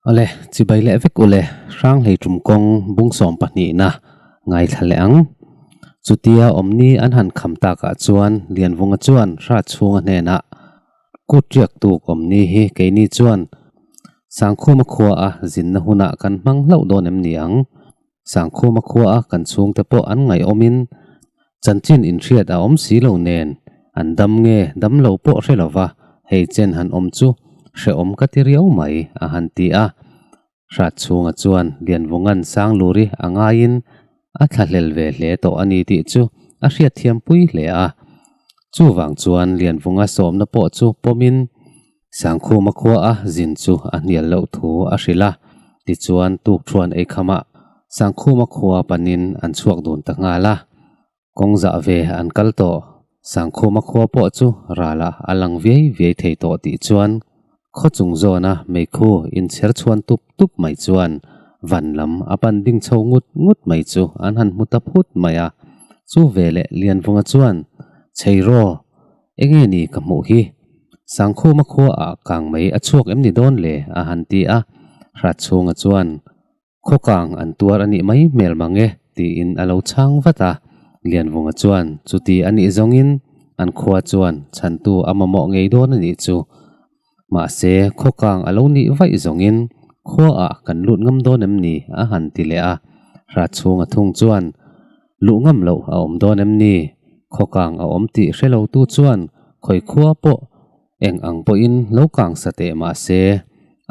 Awle, chibai leh vek ule, Hranghlei tum kawng bung sawm pahnihna ngaithla leh ang. Chutia awmni an han kham takah chuan Lianvunga chuan Hrat chhunga hnenah, Kut riak tuk awmni hi keini chuan Sangkhuma khua a zinna hunah kan hmang hlauh dawn em ni ang? Sangkhuma khua a kan chhungte pawh an ngaihawmin chanchin inhriat a awm si lo nen an dam nge dam lo pawh hre lova hei chen han awm chu hrehawm ka ti riau mai a han ti a. Hrat chhunga chuan Lianvunga'n Sangluri a ngaiin a thlahlel ve hle tawh a ni tih chu a hriatthiampui hle a. Chuvang chuan Lianvunga sawmna pawh chu pawmin Sangkhuma khua a zin chu a hnial loh thu a hrilh a, tichuan tukthuan eikhamah Sangkhuma khua panin an chhuak dun ta nghal a. Kawng zah ve an kal tawh. Sangkhuma khua pawh chu ralah a lang viai viai thei tawh tih chuan khaw chung zawna meikhu inchher chhuan tup tup mai chuan van lam a pan ding chho ngut ngut mai chu an han hmu ta phut mai a. Chu veleh Lianvunga chuan, Cheiraw! Enge ni ka hmuh hi? Sangkhuma khua ah kang mai a chhuak em ni dawn le? a han ti a. Hrat chhunga chuan, Khaw kang an tuar a nih mai hmel mang e, tiin a lo chhang vat a. Lianvunga chuan, Chuti a nih zawngin an khua chuan chhantu a mamawh ngei dawn a nih chu. Mahse, khaw kang a lo nih vaih zawngin khua ah kan lut ngam dawn em ni? a han ti leh a. Hrat chhunga thung chuan, Luh ngam loh a awm dawn em ni? Khawkang a awm tih hre lo tu chuan khawi khua pawh eng ang pawhin lo kang sa teh mah se,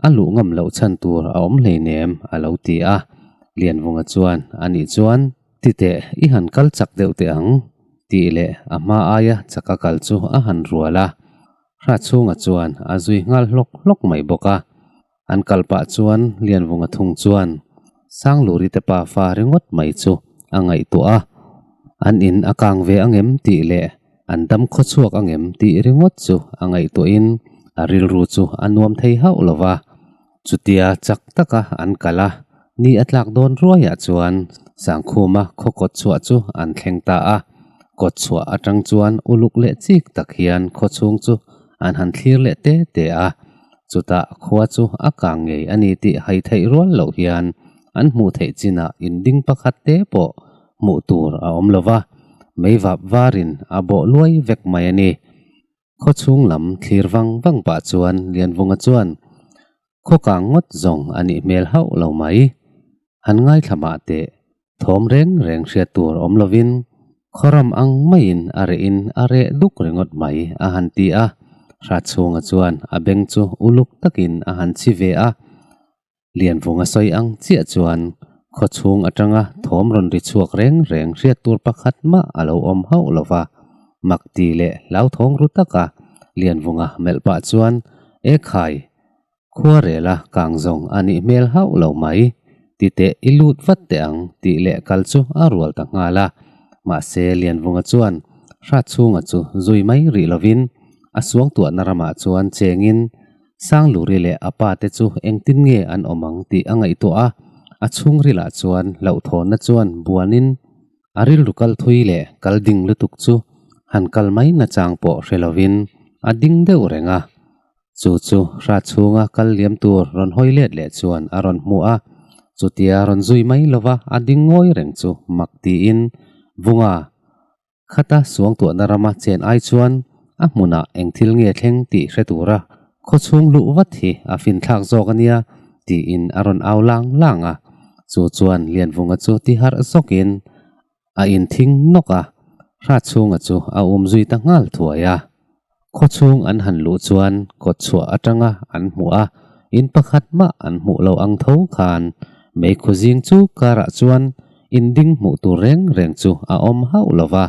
a luh ngam loh chhan tur a awm hleinem a lo ti a. Lianvunga chuan a nih chuan, Ti teh, i han kal chak deuh teh ang, tih leh a hma aia chaka kal chu a han rual a. Hratchhunga chuan a zui nghal hlawk hlawk mai bawk a. An kal pah chuan Lianvunga thung chuan Sangluri te pa fa ringawt mai chu a ngaihtuah a, an in a kang ve angem tih leh an dam khawchhuak angem tih ringawt chu a ngaihtuahin a rilru chu a nuam thei hauh lo va. Chutia chak taka an kal a, ni a tlak dawn ruaiah chuan Sangkhuma khaw kawt chhuah chu an thleng ta a, kawt chhuah atang chuan uluk leh chik tak hian khaw chhung chu an han thlir leh te te a. Chutah khua chu a kang ngei a ni tih hai theih rual loh hian an hmuh theih chinah inding pakhat te pawh hmuh tur a awm lo va, meivap varin a bawh luai vek mai a ni. Khaw chhung lam thlir vang vang pah chuan Lianvunga chuan khaw kang ngawt zawng a nih hmel hauh lo mai. Han ngaithla mah teh, thawm reng reng hriat tur awm lovin khawram ang maiin a rehin a reh duk ringawt mai a han ti a. Hratchhunga chuan a beng chu uluk takin a han chhi ve a. Lianvunga sawi ang chiah chuan khaw chhung atanga thawm rawn ri chhuak reng reng hriat tur pakhat mah a lo awm hauh lo va. Mak ti leh hlauthawng ru taka Lianvunga melh pah chuan, E khai! Khua rela kang zawng a nih hmel hauh lo mai, ti teh i lut vat teh ang tih leh kal chu a rual ta nghal a. Mahse Lianvunga chuan Hratchhunga chu zui mai rih lovin a suangtuahna ramah chuan chengin Sangluri leh a pa te chu engtin nge an awm ang tih a ngaihtuah a, a chhungrilah chuan hlauhthawnna chuan buanin A rilru kal thui leh kal ding lutuk chu han kal mai nachang pawh hre lovin a ding deuh reng a. Chu chu hra chhunga kal liam tur rawn hawi let leh chuan a rawn hmu a, chutia rawn zui mai lova a ding ngawi reng chu mak tiin Vunga khata suangtuahna rama chen ai chuan a hmunah eng thil nge thleng tih hre tura khaw chhung luh vat hi a finthlak zawk a nia tiin a rawn au lang lang a. Chu chuan Lianvunga chu ti harh zawkin a inthing nawk a, Hratchhunga chu a um zui ta nghal thuai a. Khaw chhung an han luh chuan kawt chhuah atanga an hmuh a, in pakhat mah an hmuh lo ang tho khan meikhu zing chu karah chuan inding hmuh tur reng reng chu a awm hauh lo va,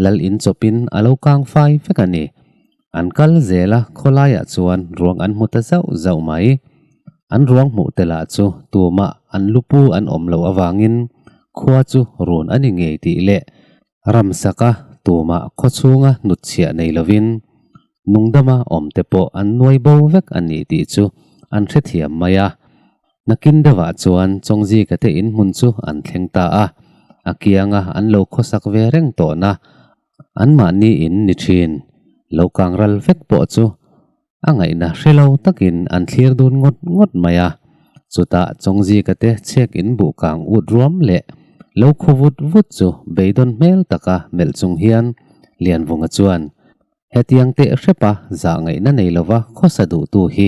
lal in chawpin a lo kang fai vek a ni. An kal zel a, khawlaiah chuan ruang an hmu ta zauh zauh mai. An ruang hmuh te lah chu tumah an lupu an awm loh avangin khua chu run a ni ngei tih leh Ramsaka tumah khaw chhunga hnutchhiah nei lovin nungdama awmte pawh an nuai bo vek a ni tih chu an hrethiam mai a. Nakin deuhah chuan Chawngzika te in hmun chu an thleng ta a, a kianga an lo khawsak ve reng tawhna anmahni in ni thin lo kang ral vek pawh chu A ngaihna hre lo takin an thlir dun ngawt ngawt mai a. Chutah Chawngzika te chhek in buh kang ut ruam leh lo khu vut vut chu beidawn hmel taka melh chung hian Lianvunga chuan Hetiang teh hrepa zah ngaihna nei lova khawsa duhtu hi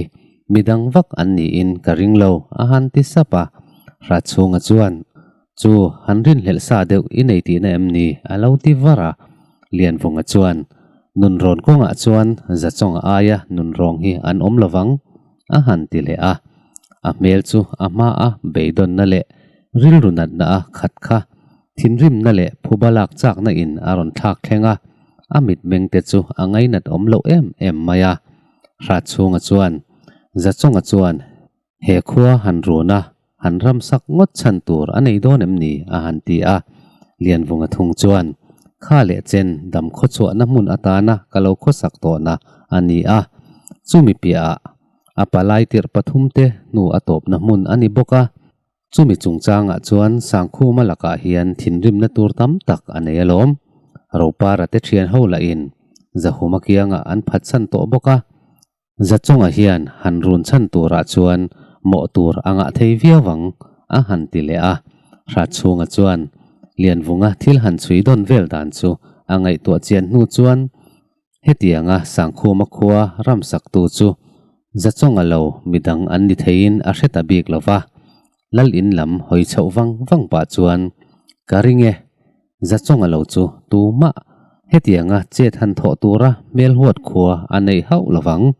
midang vak an niin ka ring lo a han ti sap a. Hratchhunga chuan Chu han rinhlelh sa deuh i nei tihna em ni? a lo ti var a. Lianvunga chuan Nunrawn kawngah chuan Zachawnga aia nunrawng hi an awm lovang a han ti leh a. A hmel chu a hmaa beidawnna leh rilru natna a khat kha thinrimna leh phuba lak chakna in a rawn thlak thleng a, a mitmeng te chu a ngainat awm loh em em mai a. Hratchhunga chuan, Zachawnga chuan he khua han run a, han ramsak ngawt chhan tur a nei dawn em ni? a han ti a. Lianvunga thung chuan, Kha leh chen dam khawchhuahna hmun atana ka lo khawsak tawhna a ni a, chumi piahah a palai tirh pathumte hnu a tawpna hmun a ni bawk a. Chumi chungchangah chuan Sangkhuma lakah hian thinrimna tur tam tak a nei alawm. Ropara te thian ho lahin Zahuma kiangah an phatsan tawh bawk a. Zachawnga hian han run chhan turah chuan mawh tur a ngah thei viau ang a han ti leh a. Hratchhunga chuan Lianvunga thil han chhui dawn vel dan chu a ngaihtuah chian hnu chuan Hetianga Sangkhuma khua ramsaktu chu Zachawnga lo midang an ni theiin a hre ta bik lo va, Lal in lam hawi chhoh vang vang pah chuan, Ka ring e, Zachawnga lo chu tumah hetianga chet han thawh tura hmelhuat khua a nei hauh lo vang.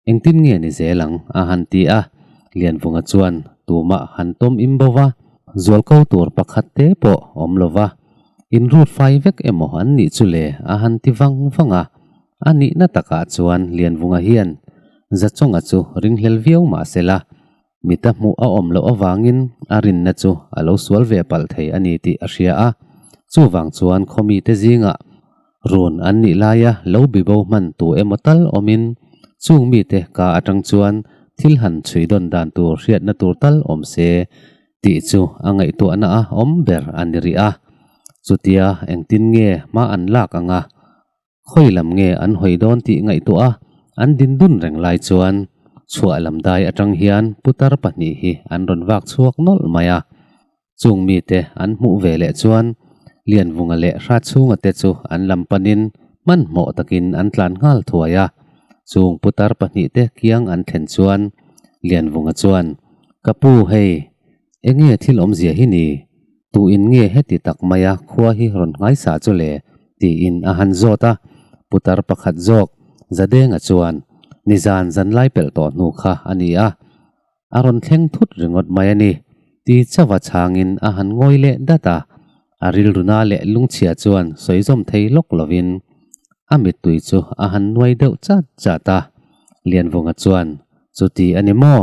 Engtin nge ni zel ang? a han ti a. Lianvunga chuan tumah han tawm im bo va, zualko tur pakhat te pawh awm lo va, in rut fai vek emaw an nih chu le a han ti vang vang a. A nihna takah chuan Lianvunga hian Zachawnga chu ringhlel viau mah se la, mita hmuh a awm loh avangin a rinna chu a lo sual ve palh thei a ni tih a hria a. Chuvang chuan khawmite zingah Run an nih laia lo bibo hman tu emaw tal awmin chung mite ka atang chuan thil han chhui dawn dan tur hriatna tur tal awm se tih chu a ngaihtuahna a awm ber a ni rih a. Chutia engtin nge hma an lak ang a, khawi lam nge an hawi dawn tih ngaihtuah a an din dun reng lai chuan chhuah lam dai atang hian putar pahnih hi an rawn vak chhuak nawlh mai a. Chung mite an hmuh ve leh chuan Lianvunga leh Hratchhunga te chu an lam panin hmanhmawh takin an tlan nghal thuai a. Chung putar pahnihte kiang an thlen chuan Lianvunga chuan, Ka pu hei, enge thil awmzia hi ni? Tuin nge heti tak maia khua hi rawn nghaisa chu le? tiin a han zawt a. Putar pakhat zawk Zadenga chuan, Nizan zanlai pelh tawh hnu kha a ni a. A rawn thleng thut ringawt mai a ni, ti chauha chhangin a han ngawi leh dat a. A rilruna leh lungchhia chuan sawi zawm thei lawk lovin a mittui chu a han nuai deuh chat chat a. Lianvunga chuan, Chuti a ni maw?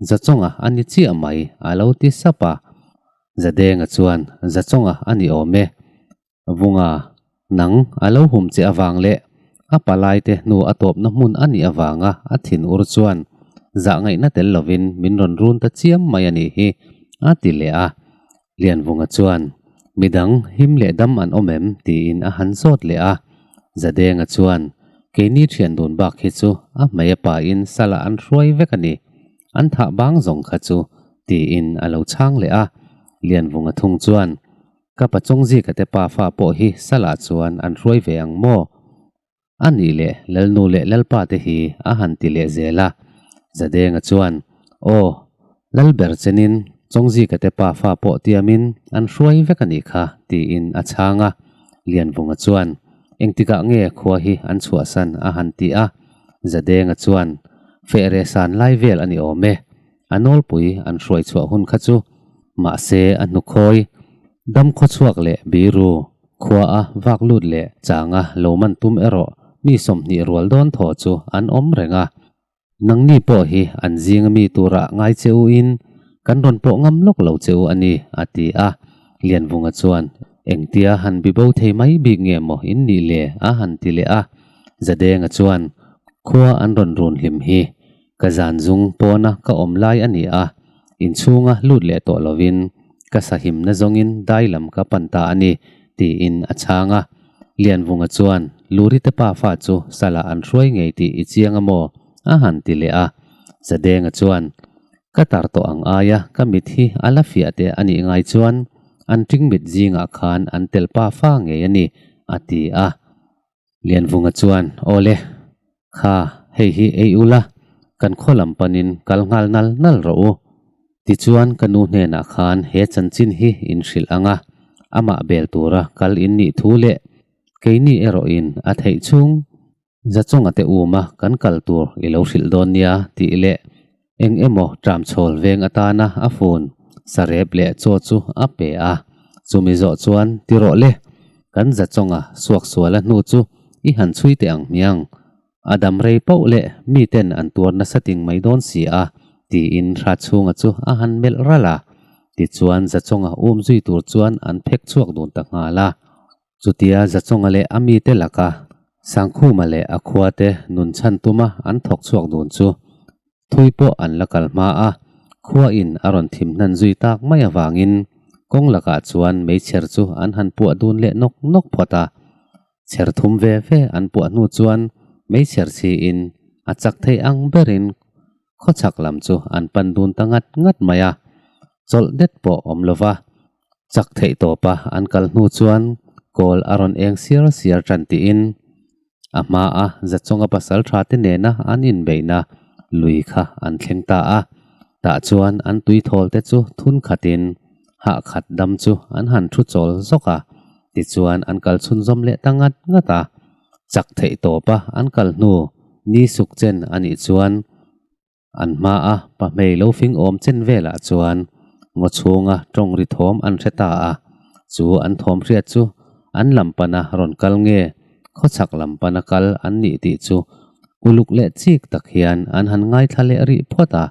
Zachawnga a ni chiah mai, a lo ti sap a. Zadenga chuan, Zachawnga a ni awm e. Vunga, nang a lo hum che avang leh a palaite hnu a tawpna hmun a nih avanga a thin ur chuan zah ngaihna tel lovin min rawn run ta chiam mai a nih hi, a ti leh a. Lianvunga chuan, Midang him leh dam an awm em? tiin a han zawt leh a. Zadenga chuan, Keini thian dun bak hi chu a hmei a pain salah an hruai vek a ni. An thah bang zawng kha chu, tiin a lo chhang leh a. Lianvunga thung chuan, Ka pachawngzika te pafa pawh hi salah chuan an hruai ve ang maw? A nih leh Lalnu leh Lalpa te hi a han ti leh zel a. Zadenga chuan, Aw, Lalber chenin Chawngzika te pafa pawh tiamin an hruai vek a nih kha, tiin a chhang a. Lianvunga chuan, Engtikah nge khua hi an chhuahsan? a han ti a. Zadenga chuan, Fehre san lai vel a ni awm e. A nawlpui an hruai chhuah hun kha chu mahse a hnukhawi, dam khawchhuak leh biru, khua a vak lut leh changa lo man tum erawh mi 20 rual dawn thaw chu an awm reng a. Nangni pawh hi an zinga mi tura ngai che u in kan rawn pawh ngam lawk lo che u a ni, a ti a. Lianvunga chuan, Engtia han bibo thei mai bik nge maw in nih le? a han ti leh a. Zadenga chuan, Khua an rawn run hlim hi Ka zan zung pawna ka awm lai a ni a, inchhunga lut leh tawh lovin ka sahimna zawngin dai lam ka pan ta a ni, tiin a chhang a. Lianvunga chuan Lurite pa fa chu salah an hruai ngei tih i chiang a maw? a han ti leh a. Zadenga chuan. Ka tar tawh ang aia ka mit hi a la fiah teh a nih ngai chuan an ṭingmit zingah khan an tel pa fa ngei a ni, a ti a. Lianvunga chuan, Awle, kha hei hi ei ula, kan khaw lam panin kal nghal nal nal rawh u. Tichuan ka nu hnenah khan he chanchin hi in hrilh ang a, amah bel tura kal in nih thu leh keini erawhin a theih chhung Zachunga te uma kan kal tur i lo hrilh dawn nia tih leh eng emaw ṭamchhawl veng atana a fun sarep leh chaw chu a pe a. Chumi zawh chuan ti rawh le, kan Zachawnga suaksuala hnu chu i han chhui teh ang hmiang. A dam rei pauh leh miten an tuar nasa ting mai dawn si a tiin Hratchhunga chu a han melh ralh a. Tichuan Zachawnga um zui tur chuan an phek chhuak dun ta nghal a. Chutia Zachawnga leh a mite laka Sangkhuma leh a khuate nun chhan tuma an thawk chhuak dun chu thui pawh an la kal hma a, khua in a rawn thim hnan zui tak mai avangin kawng lakah chuan meichher chu an han puah dun leh nawk nawk phawt a. Chher thum ve ve an puah hnu chuan meichher chhiin a chak thei ang berin khawchhak lam chu an pan dun ta ngat ngat mai a, chawlh det pawh awm lova Chak theih tawpa an kal hnu chuan kawl a rawn eng siar siar tan tiin a hmaa Zachawnga pasal tha te nena an inbeihna lui kha an thleng ta a. Tah chuan an tuithawl te chu thun khatin hah khat dam chu an han thu chawl zawk a, tichuan an kal chhunzawm leh ta ngat ngat a. Chak theih tawpa an kal hnu ni suk chen a nih chuan An hmaa pahmei lo fing awm chen velah chuan ngaw chhunga tawng ri thawm an hre ta a, chu an thawm hriat chu an lam pana rawn kal nge khawchhak lam pana kal an nih tih chu uluk leh chik tak hian an han ngaithla leh rih phawt a,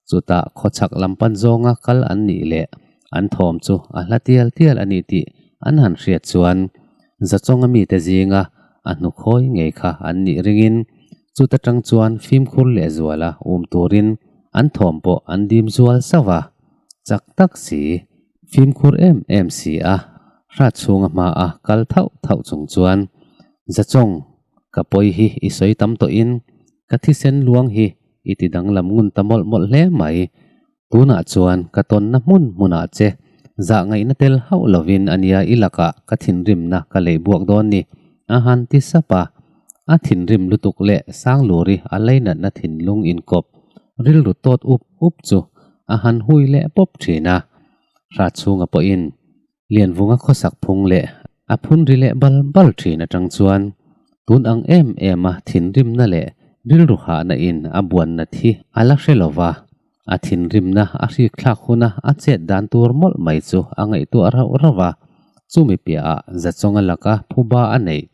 chutah khawchhak lam pan zawnga kal an nih leh an thawm chu a hla tial tial a ni tih an han hriat chuan Zachawnga mite zinga a hnukhawi ngei kha an nih ringin Chuta tang chuan fimkhur lehzuala um turin an thawm pawh an dim zual sauh a, chak tak si, fimkhur em em si a, hrat chhunga hmaa kal thauh thauh chung chuan, Zachawng, ka pawi hi i sawi tam tawhin ka thisen luang hi i ti danglam ngun ta mawlh mawlh hle mai. Tunah chuan ka tawnna hmun hmunah che zah ngaihna tel hauh lovin a nia i lakah ka thinrimna ka lei buak dawn ni, a han ti sap a. A thinrim lutuk leh Sangluri a leinatna thinlung inkawp rilru tawt up up chu a han hui leh pawp thin a. Hratchhunga pawhin Lianvunga khawsak phung leh a phun ri leh bal bal thin atang chuan tun ang em em a thinrimna leh rilru hahna in a buanna thi a la hre lo va, a thinrimna a hrik thlak huna a chet dan tur mawlh mai chu a ngaihtuah rauh rauh a, chumi piahah Zachawnga laka phuba a neih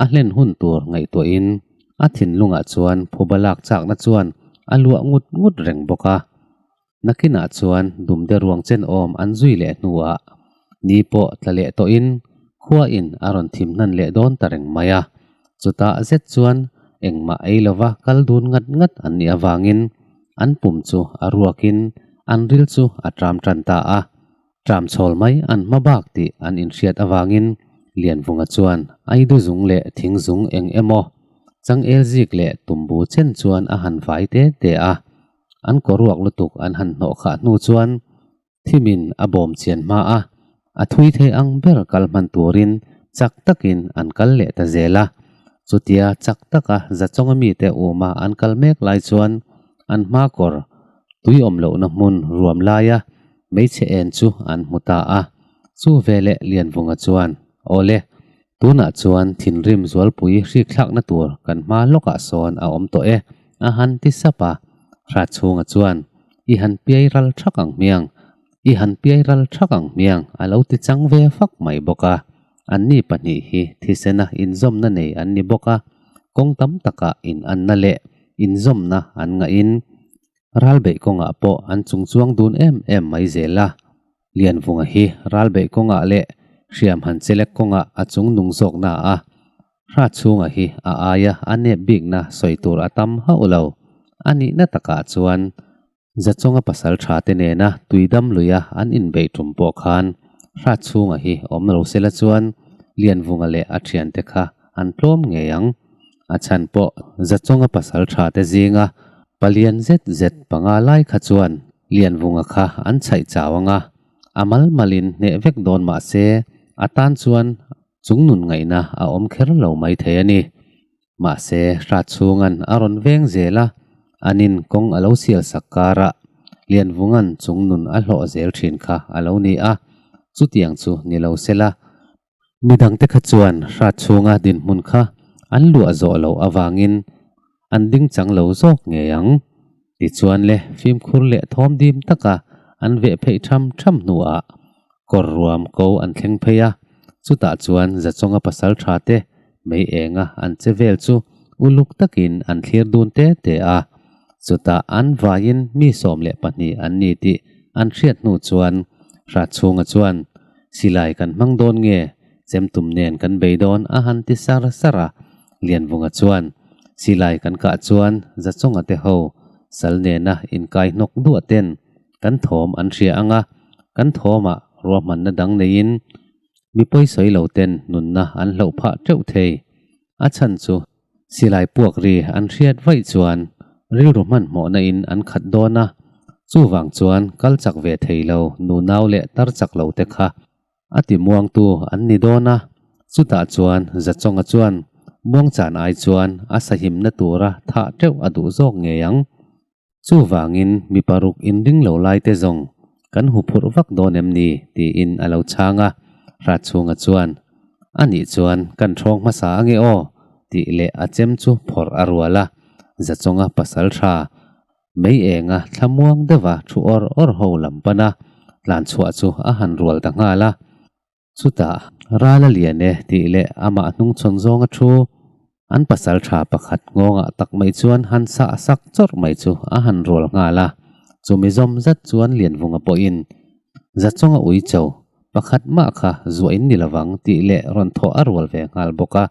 a hlen hun tur ngaihtuahin a thinlungah chuan phuba lak chakna chuan a luah ngut ngut reng bawk a. Nakinah chuan dumde ruang chen awm an zui leh hnuah ni pawh tla leh tawhin khuain a rawn thim hnan leh dawn ta reng mai a. Chutah zet chuan engmah ei lova kal dun ngat ngat an nih avangin an pum chu a ruakin an ril chu a ṭam ṭan ta a. Ṭam chhawl mai an hma bak tih an inhriat avangin Lianvunga chuan Aidu zung leh thing zung eng emaw changel zik leh tumbu chen chuan a han vai te te a. An kawruak lutuk an han hnawh khah hnu chuan thimin a bawm chian hma a, a thui thei ang ber kal hman turin chak takin an kal leh ta zel a. Chutia chak taka Zachawnga mite uma an kal mek lai chuan an hma kawr tui awm lohna hmun ruam laia hmeichhe en chu an hmu ta a. Chu veleh Lianvunga chuan, Awle, Tunah chuan thinrim zualpui hrikthlakna tur kan hma lawkah sawn a awm tawh e, a han ti sap a. Hratchhunga chuan, I han piai ral thak ang hmiang, i han piai ral thak ang hmiang, a lo ti chang ve fak mai bawk a. Anni pahnih hi thisena inzawmna nei an ni bawk a, kawng tam takah inanna leh inzawmna an ngahin ralbeih kawngah pawh an chungchuang dun em em mai zel a. Lianvunga hi ralbeih kawngah leh hriam han chelek kawngah a chung nung zawk na a, Hratchhunga hi a aia a nep bikna sawi tur a tam hauh lo. A nihna takah chuan Zachawnga pasal tha te nena tuidam luia an inbeih tum pawh khan Hratchhunga hi awm lo sela chuan Lianvunga leh a thiante kha an tlawm ngei ang. A chhan pawh Zachawnga pasal tha te zinga palian zet zet panga lai kha chuan. Lianvunga kha an chhaih chau ang a, a mal malin hneh vek dawn mah se a tan chuan chung nun ngaihna a awm kher lo mai thei a ni. Mahse, Hratchhunga'n a rawn veng zel a, anin kawng a lo sial sak karah Lianvunga'n chung nun a hlawh zel thin kha a lo ni a, chutiang chu ni lo sela. Midangte kha chuan Hratchhunga dinhmun kha an luah zawh loh avangin an ding chang lo zawk ngei ang. Tichuan le fimkhur leh thawm dim taka an veh pheih tham tham hnuah kawr ruam ko an thleng phei a, chutah chuan Zachawnga pasal tha te mei enga an che vel chu uluk takin an thlir dun te te a, chutah an vaiin mi 12 an ni tih an hriat hnu chuan Hratchhunga chuan Silai kan hmang dawn nge? Chemtum nen kan bei dawn a han ti sar sar a, Lianvunga chuan Silai kan kah chuan Zachawnga te ho sal nena inkai hnawk duah ten kan thawm an hria ang a, kan thawmah ruahmanna dang neiin mi pawisawi lo ten nunna an hloh phah teuh thei. A chhan chu Silai puak ri an hriat vaih chuan rilru hmanhmawhna in an khat dawn a, chuvang chuan kal chak ve thei lo nunau leh tar chak lo te kha a ti muangtu an ni dawn a, chutah chuan Zachawnga chuan muangchan ai chuan a sahimna tura thah teuh a duh zawk ngei ang. Chuvangin mi paruk inring lo lai te zawng kan hu phurh vak dawn em ni? tiin a lo chhang a, Hratchhunga chuan, A nih chuan kan ṭhawng hmasa ange aw, tih leh a chem chu phawrh a rual a, Zachawnga pasal ṭha mei enga thlamuang deuha thu awr awr ho lam pana tlanchhuah chu a han rual ta nghal a. Chutah, ral a lian e tih leh amah hnungchhawn zawnga thu an pasal tha pakhat nghawngah tak mai chuan han sah sak chawrh mai chu a han rual nghal a. Chumi zawm zat chuan Lianvunga pawhin, Zachawnga ui cho, pakhat mah kha zuah in ni lovang tih leh rawn thawh a rual ve nghal bawk a.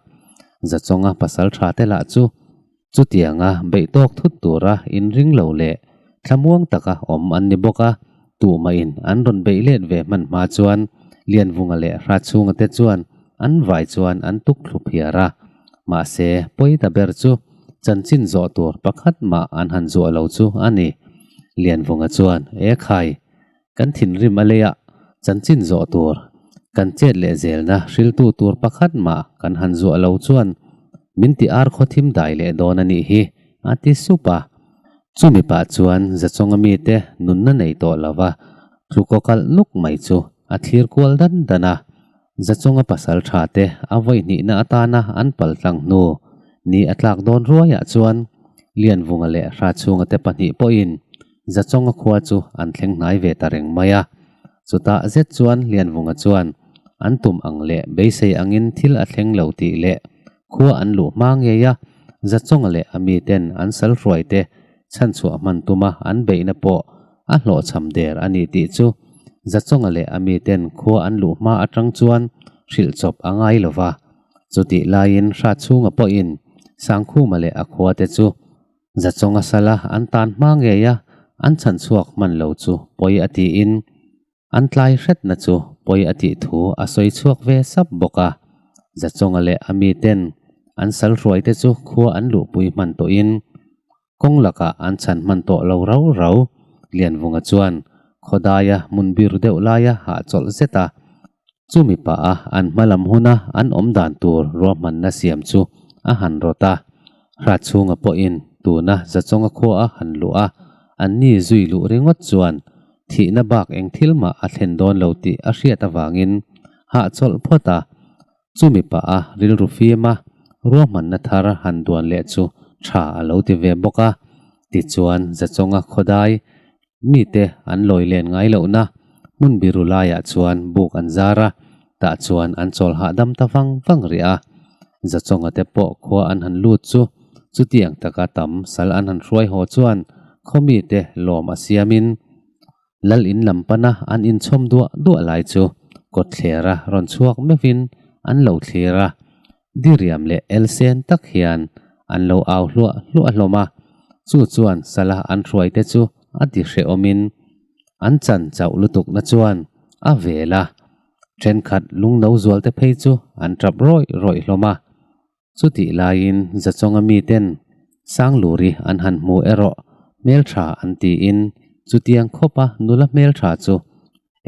Zachawnga pasal tha te lah chu Chutianga beih tawk thut tura inring lo leh thlamuang taka awm an ni bawk a, tuhmahin an rawn beih let ve hman hma chuan Lianvunga leh Hratchhunga te chuan an vai chuan an tuk thlu phiar a. Mahse, pawi ta ber chu chanchin zawh tur pakhat mah an han zuah lo chu a ni. Lianvunga chuan, E khai, kan thinrim a leiah chanchin zawh tur, kan chet leh zelna hriltu tur pakhat mah kan han zuah lo chuan min ti ar khaw thim dai leh dawn a nih hi, a ti sup a. Chumi pah chuan Zachawnga mite nunna nei tawh lova tlukaw kalh nuk mai chu a thlir kual dan dan a. Zachawnga pasal tha te a vawi hnihna atana an pal tlang hnu ni a tlak dawn ruaiah chuan Lianvunga leh Hratchhunga te pahnih pawhin Zachawnga khua chu an thleng hnai ve ta reng mai a. Chutah zet chuan Lianvunga chuan an tum ang leh beisei angin thil a thleng lo tih leh khua an luh hma ngei a, Zachawnga leh a miten an sal hruai te chhanchhuah hman tuma an beihna pawh a hlawhchham der a ni tih chu Zachawnga leh a miten khua an luh hma atang chuan hrilh chawp a ngai lo va. Chutih laiin Hratchhunga pawhin Sangkhuma leh a khuate chu Zachawnga sala an tan hma ngei a, an chhanchhuak hman lo chu pawi a tiin an tlai hretna chu pawi a tih thu a sawi chhuak ve sap bawk a. Zachawnga leh a miten an sal hruaite chu khua an luhpui hman tawhin kawng lakah an chhan hman tawh lo rau rau. Lianvunga chuan khawdaia hmun bir deuh laia hahchawlh zet a, Chumi pah a an hma lam huna an awm dan tur ruahmanna siam chu a han rawt a. Hratchhunga pawhin tuna Zachawnga khua a han luh a, an ni zui luh ringawt chuan thihna bak eng thil mah a thlen dawn lo tih a hriat avangin hahchawlh phawt a. Chumi pah a rilru fim a ruahmanna thar han duan leh chu tha a lo ti ve bawk a. Tichuan Zachawnga khawdai Mite an lawi len ngai lohna hmun biru laiah chuan buk an zar a, tah chuan an chawl hahdam ta vang vang rih a. Zachawnga te pawh khua an han lut chu chutiang taka tam sal an han hruai haw chuan khaw mite lawm a siamin Lal in lam pana an inchhawm duah duah lai chu kawtthlera rawn chhuak meuhin an lo thlir a. Diriam leh elsen tak hian an lo au hluah hluah hlawm a, chu chuan sala an hruaite chu a ti hrehawmin an chan chauh lutukna chuan a vel a, thenkhat lungno zualte phei chu an tap rawih rawih hlawm a. Chutih laiin Zachawnga miten Sangluri an han hmu erawh hmeltha an tiin. Chutiang khawpa nula hmeltha chu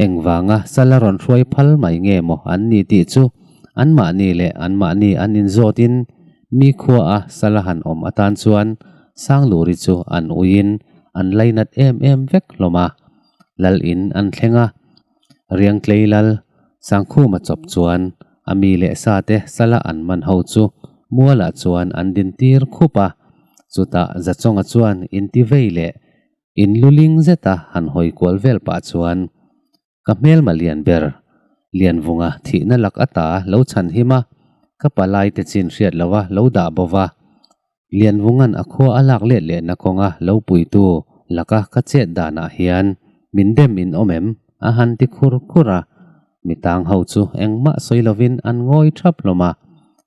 engvanga sala rawn hruai phal mai nge maw an ni tih chu anmahni leh anmahni an inzawtin mi khuaa sala han awm atan chuan Sangluri chu an uiin an lainat em em vek hlawm a. Lal in an thleng a, Riangtlei lal Sangkhuma chawp chuan a mi leh sa te sala an man ho chu mualah chuan an din tir khup a, chutah Zachawnga chuan intivei leh in luling zeta han hawi kual vel pah chuan ka hmelma lian ber Lianvunga thihna lak ata lo chhan him a, ka palai te chin hriat lova lo dah bo va. Lianvunga'n a khua a lak let lehna kawnga lo puitu laka ka chet danah hian min dem in awm em? a han ti khur khur a. Mi tang ho chu engmah sawi lovin an ngawi thap hlawm a.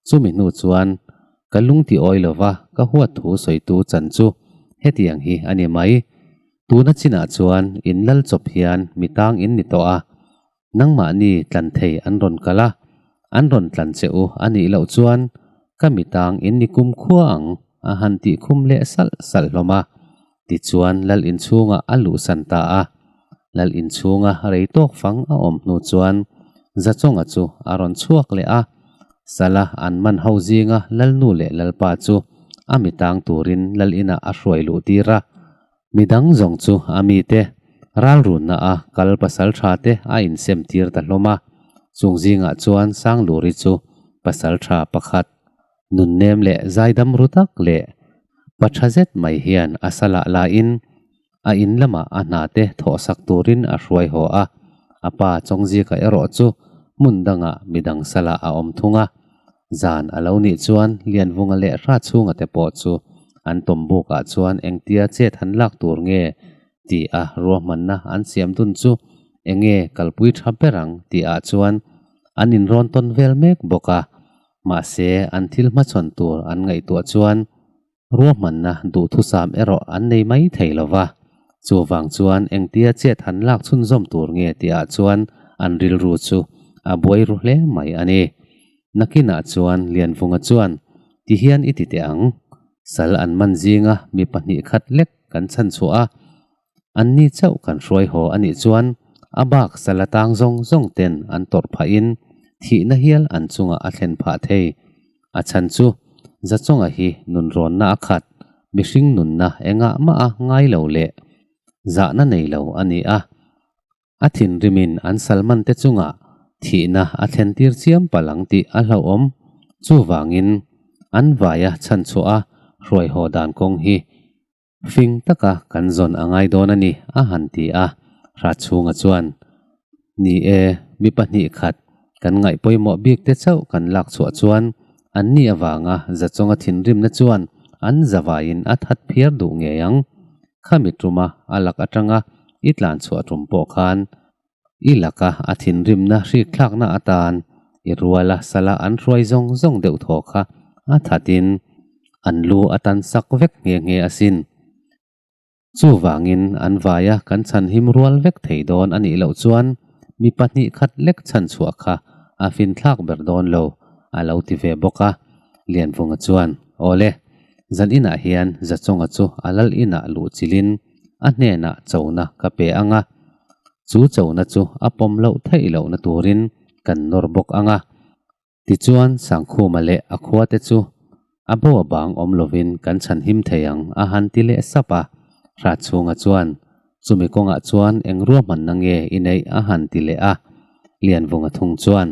Chumi hnu chuan ka lung ti awi lova ka huat thu sawitu chan chu hetiang hi a ni mai. Tuna chinah chuan in lal chawp hian mi tang in ni tawh a. Nangmahni tlan thei an rawn kal a, an rawn tlan che u a nih loh chuan ka mitang in ni kum khua ang a han tih khum leh salh salh hlawm a. Tichuan Lal inchhungah a luhsan ta a. Lal inchhunga rei tawk fang a awm hnu chuan Zachawnga chu a rawn chhuak leh a. Sala an man ho zinga Lalnu leh Lalpa chu a mitang turin Lal inah a hruai luh tir a. Midang zawng chu a mite ralrunna a kal pasal tha te a insem tir ta hlawm a, chung zingah chuan Sangluri chu pasal tha pakhat, nunnem leh zaidam ru tak leh pa tha zet mai hian a salah lain a in lamah a hna te thawhsak turin a hruai haw a, a pa Chawngzika erawh chu hmun dangah midang salah a awm thung a. Zan a lo nih chuan Lianvunga leh Hratchhunga te pawh chu an tawm bukah chuan engtia chet han lak tur nge tih a ruahmanna an siam dun chu enge kalpui tha ber ang tih ah chuan an inrawn tawn vel mek bawk a. Mahse an thil hmachhawn tur an ngaihtuah chuan Ruahmanna duhthusam erawh an nei mai thei lo va, chuvang chuan engtia chet han lak chhunzawm tur nge tihah chuan an rilru chu a buai ru hle mai a ni. Nakinah chuan Lianvunga chuan, Tihian i ti teh ang, sal an man zinga mi pahnih khat lek kan chhan chhuah a, Anni chauh kan hruai haw a nih chuan a bak sala tang zawng zawng ten an tawrh phahin thihna hial an chungah a thlen phah thei. A chhan chu Zachawnga hi nunrawnna a khat, mihring nunna engah mah a ngai lo leh zahna nei lo a ni a. A thinrimin an salman te chungah thihna a thlen tir chiam palh ang tih a hlauhawm. Chuvangin an vaia chhanchhuah a hruai haw dan kawng hi Fing taka kan zawn a ngai dawn a ni, a han ti a. Hratchhunga chuan, Ni e, mi pahnih khat kan ngaih pawimawh bik te chauh kan lak chhuah chuan an ni avanga Zachawnga thinrimna chuan an zavaiin a that phiar duh ngei ang. Khami tuma a lak atanga i tlan chhuah tum pawh khan i laka a thinrimna hrikthlakna atan i ruala sala an hruai zawng zawng deuh thaw kha a thatin an lu a tan sak vek nghe nghe asin. Chuvangin an vaia kan chhan him rual vek thei dawn a nih loh chuan mi pahnih khat lek chhan chhuah kha a finthlak ber dawn lo a lo ti ve bawk a. Lianvunga chuan, Awle, zan inah hian Zachawnga chu a lal inah luh chilhin a hnenah chona ka pe ang a, chu chona chu a pawm loh theih lohna turin kan nawr bawk ang a. Tichuan Sangkhuma leh a khuate chu a bo a bang awm lovin kan chhan him thei ang a han ti leh sap a. Hratchhunga chuan chumi kawngah chuan eng ruahmanna nge i neih a han ti leh a. Lianvunga thung chuan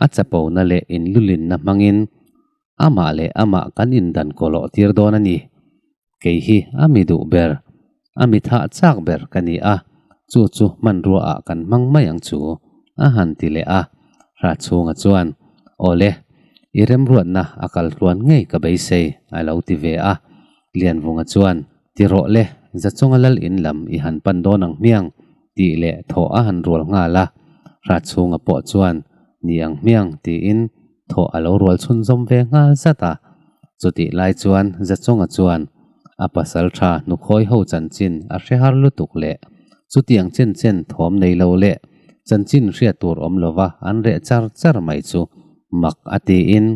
a chapona leh inlulinna hmangin amah leh amah kan indan kawlawh tir dawn a ni. Kei hi a mi duh ber, a mi thah chak ber ka ni a, chu chu hmanrua ah kan hmang mai ang chu, a han ti leh a. Hratchhunga chuan, Awle, i remruatna a kal tluan ngei ka beisei, a lo ti ve a. Lianvunga chuan, Ti rawh le, Zachawnga lal in lam i han pan dawn ang hmiang, tih leh thawh a han rual nghal a. Hratchhunga pawh chuan, Ni ang hmiang, tiin thawh a lo rual chhunzawm ve nghal zat a. Chutih lai chuan Zachawnga chuan a pasal tha hnukhawi ho chanchin a hre har lutuk leh chutiang chen chen thawm nei lo leh chanchin hriat tur awm lova an reh char char mai chu mak a tiin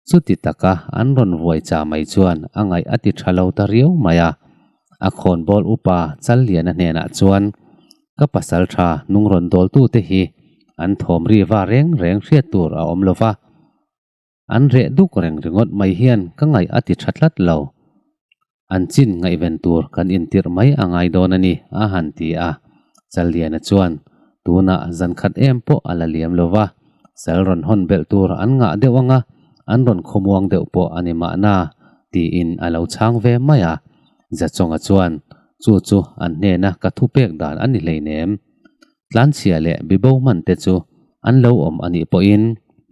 chuti taka an rawn vuai cha mai chuan a ngaih a ti tha lo ta riau mai a. A khawnbawl upa Challiana hnenah chuan, Ka pasal tha nung rawn dawltute hi an thawm ri va reng reng hriat tur a awm lo va, an reh duk reng ringawt mai hian ka ngaih a ti tha tlat lo. An chin ngaihven tur kan intirh mai a ngai dawn a ni, a han ti a. Challiana chuan, Tunah zan khat em pawh a la liam lo va, sal rawn hawn belh tur an ngah deuh anga an rawn khawmuang deuh pawh a ni mahna, tiin a lo chhang ve mai a. Zachawnga chuan, Chu chu an hnena ka thupek dan a ni hleinem. Tlanchhia leh bibo hman te chu an lo awm a nih pawhin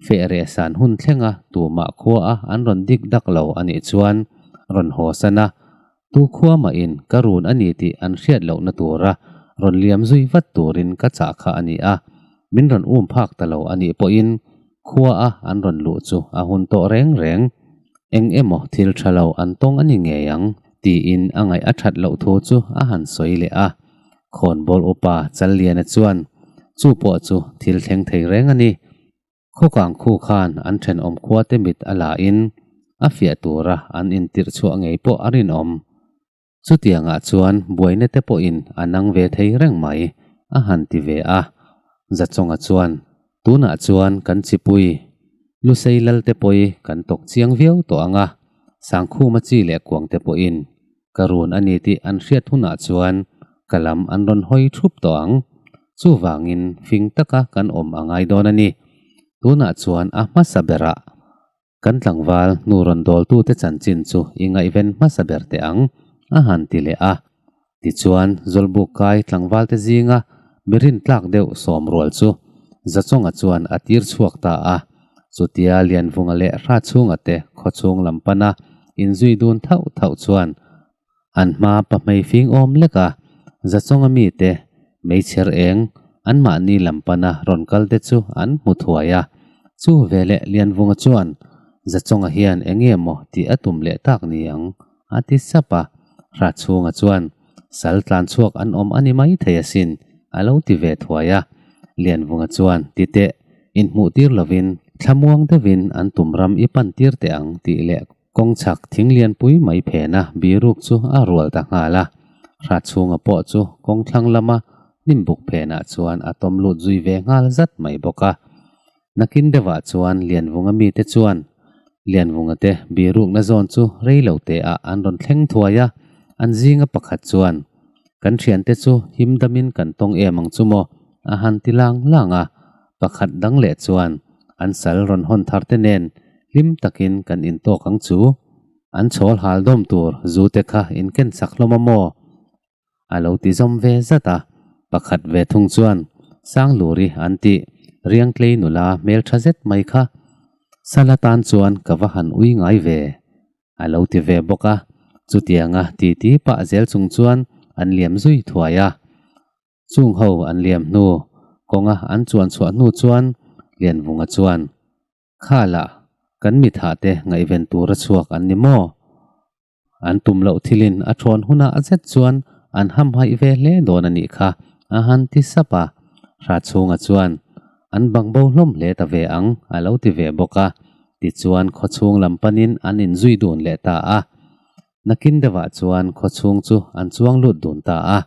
feh reh san hun thlenga tumah khuaa an rawn dik dak lo a nih chuan rawn haw san a, tu khua mahin ka run a ni tih an hriat lohna tura rawn liam zui vat turin ka chah kha a ni a, min rawn um phak ta lo a nih pawhin khuaa an rawn luh chu a hun tawh reng reng. Eng emaw thil tha lo an tawng a ni ngei ang tiin a ngaih a that loh thu chu a han sawi leh a. Khawnbawl upa Challiana chuan, Chu pawh chu thil thleng thei reng a ni. Khawkang khu khan an thenawm khuate mit a la in a fiah tura an intirh chhuah ngei pawh a rinawm. Chutiangah chuan buaina te pawhin a nang ve thei reng mai, a han ti ve a. Zachawnga chuan, Tunah chuan kan chipui, Lusei Lalte pawhi kan tawk chiang viau tawh ang a, Sangkhuma chi leh kuangte pawhin ka run a ni tih an hriat hunah chuan ka lam an rawn hawi thup tawh ang. Chuvangin fing taka kan awm a ngai dawn a ni. Tunah chuan a hmasa berah kan tlangval hnu rawn dawltute chanchin chu i ngaihven hmasa ber teh ang, a han ti leh a. Tichuan, Zawlbuk kai tlangvalte zinga mi rintlak deuh sawm rual chu Zachawnga chuan a tir chhuak ta a. Chutia Lianvunga leh Hratchhunga te khawchhung lam pana inzui dun thauh thauh chuan An hma pahmei fing awm lek a, Zachawnga mite, meichher eng, anmahni lam pana rawn kal te chu an hmu thuai a. Chu veleh Lianvunga chuan, Zachawnga hian eng nge maw tih a tum leh tak ni ang? a ti sap a. Hratchhunga chuan, Sal tlan chhuak an awm a ni mai thei asin, a lo ti ve thuai a. Lianvunga chuan, Ti teh, inhmuh tir lovin thlamuang deuhin an tum ram i pan tir teh ang tih leh Kawng chhak thing lianpui mai phena biruk chu a rual ta nghal a, Hratchhunga pawh chu kawng thlang lama hnimbuk phenah chuan a tawm lut zui ve nghal zat mai bawk a. Nakin deuhah chuan Lianvunga mite chuan Lianvunga te birukna zawn chu rei lo teah an rawn thleng thuai a, an zinga pakhat chuan, Kan thiante chu him damin kan tawng em ang chu maw? a han ti lang lang a, pakhat dang leh chuan an sal rawn hawn thar te nen Hlim takin kan intawk ang chu. An chhawl hal dawm tur zu te kha in ken chak hlawm a maw? A lo ti zawm ve zat a. Pakhat ve thung chuan Sangluri an tih Riangtlei nula hmeltha zet mai kha Sala tan chuan ka va han ui ngai ve. A lo ti ve bawk a. Chutianga titi pah zel chung chuan an liam zui thuai a. Chung ho an liam hnu kawnga an chuan chhuah hnu chuan Lianvunga chuan Khala, kan mithahte ngaihven tura chhuak an ni maw? An tum loh thilin a thawn hunah zet chuan an hamhaih ve hle dawn a nih kha, a han ti sap a. Hratchhunga chuan, An bangbo hlawm hle ta ve ang, a lo ti ve bawk a. Tichuan khawchhung lam panin an inzui dun leh ta a. Nakin deuhah chuan khawchhung chu an chuang lut dun ta a.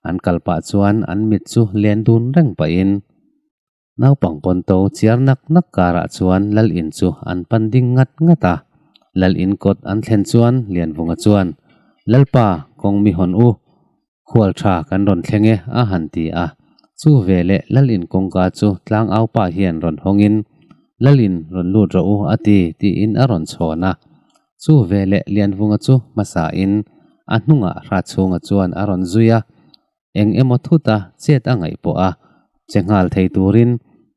An kal pah chuan an mit chu len dun reng pahin, Naupang pawnto chiar nak nak karah chuan Lal in chu an pan ding ngat ngat a. Lal in kawt an thlen chuan Lianvunga chuan, Lalpa, kawng mi hawn u, khual tha kan rawn thleng e a han ti a. Chu veleh Lal in kawngka chu tlangau pa hian rawn hawngin, Lal in rawn lut rawh u a ti tiin a rawn chhawn a. Chu veleh Lianvunga chu hmasain a hnungah Hratchhunga chuan a rawn zui a. Eng emaw thuta chet a ngaih pawh a che nghal thei turin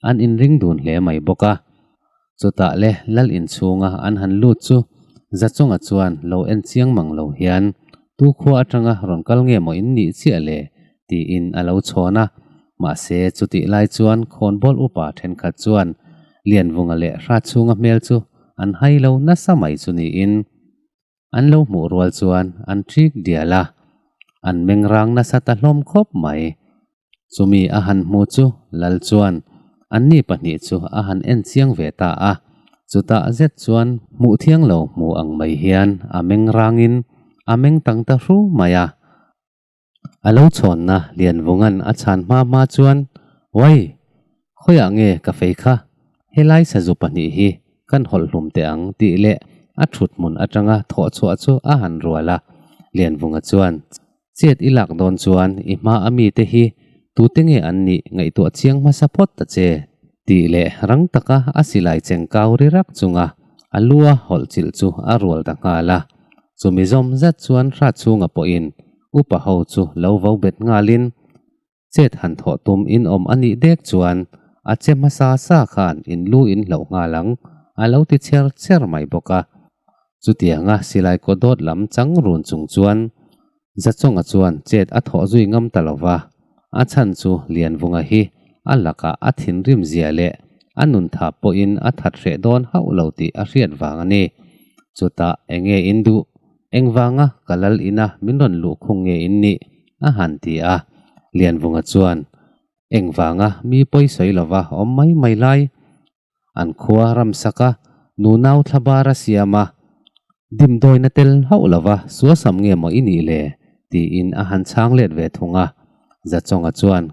an inring dun hle mai bawk a. Chutah le Lal inchhunga an han lut chu Zachawnga chuan lo en chiang mang lo hian tu khua atanga rawn kal nge maw in nih chiah le tiin a lo chhawn a. Mahse chutih lai chuan khawnbawl upa thenkhat chuan Lianvunga leh Hratchhunga hmel chu an hai lo nasa mai chu niin An lo hmuh rual chuan an ṭik dial a, an meng rang nasa ta hlawm khawp mai. Chumi a han hmu chu Lal chuan anni pahnih chu a han en chiang ve ta a, chutah zet chuan hmuh thiang lo hmu ang mai hian a meng rangin a meng tang ta hru mai a. A lo chhawnna Lianvunga'n a chhan hma hma chuan, Uai! Khawiah nge ka fei kha? Helai sazu pahnih hi kan hawlh hlum teh ang tih leh a thut hmun atanga thawh chhuah chu a han rual a. Lianvunga chuan, Chet i lak dawn chuan i hma a mite hi tute nge an nih ngaihtuah chiang hmasa phawt ta che tih leh rang taka a silai cheng kau ri rak chunga a lua hawlh chilh chu a rual ta nghal a. Chumi zawm zat chuan Hratchhunga pawhin upa ho chu lo vo bet nghalin Chet han thawh tum in awm a nih dek chuan a che hmasa sa khan in lu in hloh nghal ang a lo ti cher cher mai bawk a. Chutianga silai kaw dawt lam chang run chung chuan Zachawnga chuan chet a thawh zui ngam ta lo va, a chhan chu Lianvunga hi a lakah a thinrim zia leh a nun tha pawhin a that hreh dawn hauh lo tih a hriat vang a ni. Chutah enge in duh? Engvanga ka lal ina min rawn luh khung nge in nih? a han ti a. Lianvunga chuan, Engvanga mi pawi sawi lova awm mai mai lai? An khua ramsaka nunau thlabar a siam a, dimdawina tel hauh lova suasam nge maw i nih le? tiin a han chhang let ve thung a. Zachawnga chuan,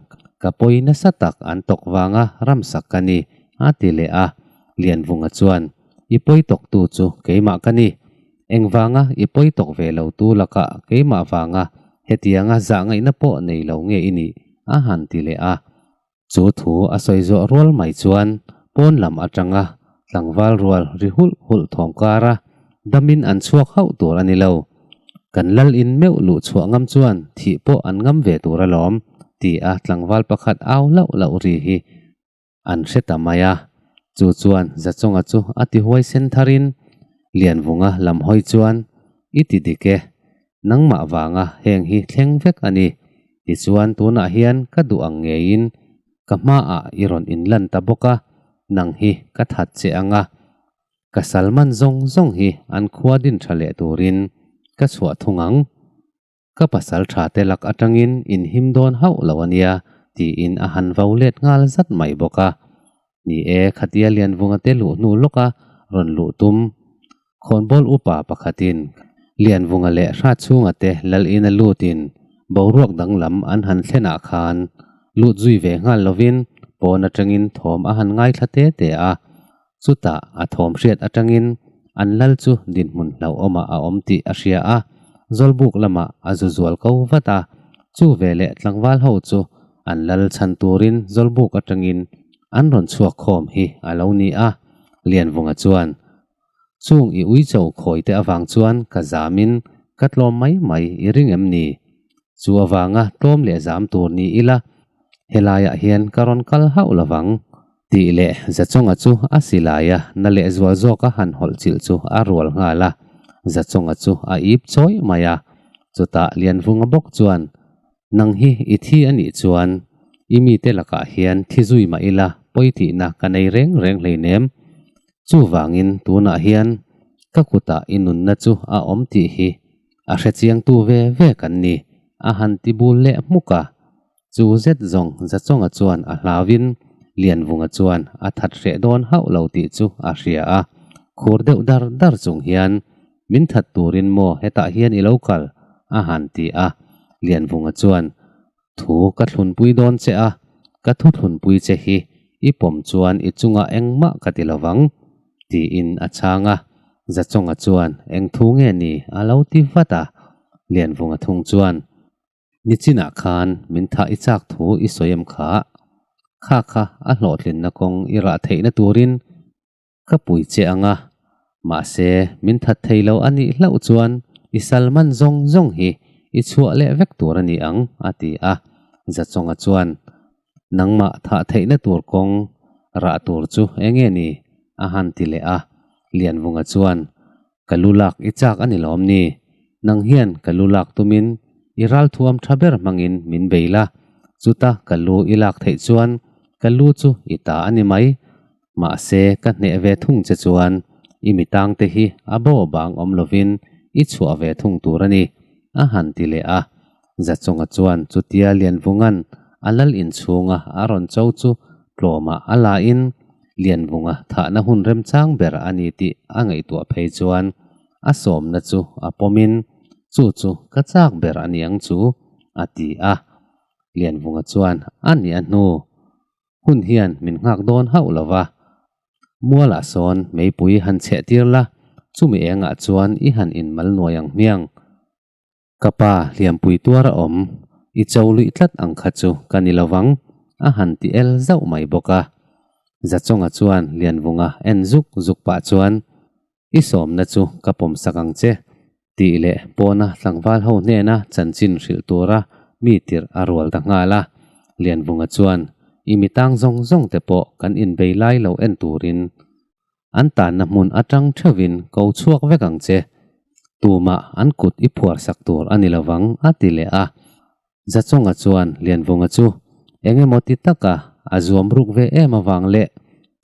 Ka pawi nasa tak an tawk vanga ramsak ka ni, a ti leh a. Lianvunga chuan, I pawi tawktu chu keimah ka ni. Engvanga i pawi tawk ve lo tu lakah keimah vanga hetianga zah ngaihna pawh nei lo nge i nih? a han ti leh a. Chu thu a sawi zawh rual mai chuan pawn lam atanga tlangval rual ri hulh hulh thawm kara damin an chhuak hauh tur a ni lo. Kan lal in meuh luh chhuah ngam chuan thih pawh an ngam ve tur alawm, ti a tlangval pakhat au lauh lauh ri hi An hre ta mai a, chu chuan Zachawnga chu a ti huai sen tharin Lianvunga lam hawi chuan, I ti dik e, nangmah vanga heng hi thleng vek a ni. Tichuan tunah hian ka duh ang ngeiin ka hmaah i rawn inlan ta bawk a, nang hi ka that che ang a, ka salman zawng zawng hi an khua din tha leh turin ka chhuah thung ang. Ka pasal tha te lak atangin in him dawn hauh lo a nia, tiin a han vo let nghal zat mai bawk a. Ni e, khatia Lianvunga te luh hnu lawka rawn luh tum. Khawnbawl upa pakhatin Lianvunga leh Hratchhunga te lal ina lutin boruak danglam an han thlenah khan lut zui ve nghal lovin pawn atangin thawm a han ngaithla te te a. Chutah a thawm hriat atangin an lal chu dinhmun hlauhawmah a awm tih a hria a, Zawlbuk lamah a zu zual ko vat a. Chu veleh tlangval ho chu an lal chhan turin Zawlbuk atangin an rawn chhuak khawm hi a lo ni a. Lianvunga chuan, Chung i uicho khawi te avang chuan ka zamin ka tlawm mai mai i ring em ni? Chu avanga tlawm leh zam tur ni ila helaiah hian ka rawn kal hauh lovang. Tih leh Zachawnga chu a silai a, na leh zual zawk a han hawlh chilh chu a rual nghal a, Zachawnga chu a ip chawih mai a. Chutah Lianvunga bawk chuan, Nang hi i thi a nih chuan i mite lakah hian thi zui mah ila pawi tihna ka nei reng reng hleinem. Chuvangin tunah hian ka kutah i nunna chu a awm tih hi a hrechiangtu ve ve kan ni, a han ti bul leh hmuk a. Chu zet zawng Zachawnga chuan a hlauin Lianvunga chuan a that hreh dawn hauh lo tih chu a hria a, khur deuh dar dar chung hian, Min that turin maw hetah hian i lo kal? a han ti a. Lianvunga chuan, Thu ka thlunpui dawn che a, ka thu thlunpui che hi i pawm chuan i chungah engmah ka ti lovang, tiin a chhang a. Zachawnga chuan, Eng thu nge ni? a lo ti vat a. Lianvunga thung chuan, Nichinah khan min thah i chak thu i sawi em kha? Kha kha a hlawhtlinna kawng i rah theihna turin ka pui che ang a, mahse min that thei lo a nih hlauh chuan i sal man zawng zawng hi i chhuah leh vek tur a ni ang, a ti a. Zachawnga chuan, Nangmah thah theihna tur kawng rah tur chu enge ni? a han ti leh a. Lianvunga chuan, Ka lu lak i chak a ni lawm ni? Nang hian ka lu lak tumin i ralthuam tha ber hmangin min bei la, chuta ka lu i lak theih chuan ka lu chu i ta a ni mai. Mahse ka hneh ve thung che chuan i mi tangte hi a bo bang awm lovin i chhuah ve thung tur a ni, a han ti leh a. Zachawnga chuan chutia Lianvunga'n a lal inchhunga a rawn cho chu tlawmah a lain Lianvunga thahna hun remchang ber a ni tih a ngaihtuah phei chuan a sawmna chu a pawmin, Chu chu ka chak ber a ni ang chu. a ti a. Lianvunga chuan a nih a hnu hun hian min nghak dawn hauh lo va, Mualah sawn meipui han chheh tir la, chumi engah chuan i han inmal nuai ang hmiang. Ka pa hliampui tuar a awm, i cho luih tlat ang kha chu ka ni lo vang, a han ti el zauh mai bawk a. Zachawnga chuan Lianvunga en zuk zuk pah chuan, I sawmna chu ka pawm sak ang che, tih leh pawna tlangval ho hnena chanchin hrilh tura mi tirh a rual ta nghal a. Lianvunga chuan, I mi tang zawng zawng te pawh kan inbei lai lo en turin an tanna hmun atang theuhin ko chhuak vek ang che. Tumah an kut i phuar sak tur a ni lovang, a ti leh a. Zachawnga chuan Lianvunga chu eng emaw ti taka a zuam ruk ve em avang leh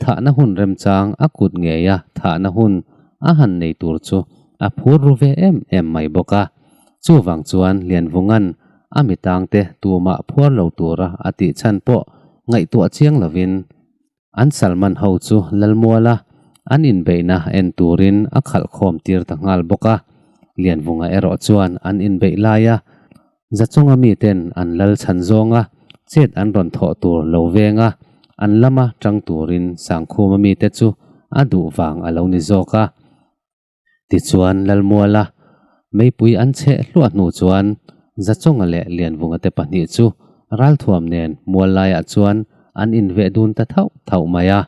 thahna hun remchang a kut ngeia thahna hun a han nei tur chu a phur ru ve em em mai bawk a. Chuvang chuan Lianvunga'n a mitangte tumah phuar lo tura a tih chhan pawh ngaihtuah chiang lovin An Salman ho chu Lalmuala an inbeihna en turin a khalh khawm tir ta nghal bawk a. Lianvunga erawh chuan an inbeih laia Zachunga miten an lal chhan zawnga chet an rawn thawh tur lo venga an lama tang turin Sangkhuma mite chu a duh vang a lo ni zawk a. Tichuan Lalmuala meipui an chheh hluah hnu chuan Zachawnga leh Lianvunga te pahnih chu ralthuam nen mual laiah chuan an inveh dun ta thauh thauh mai a.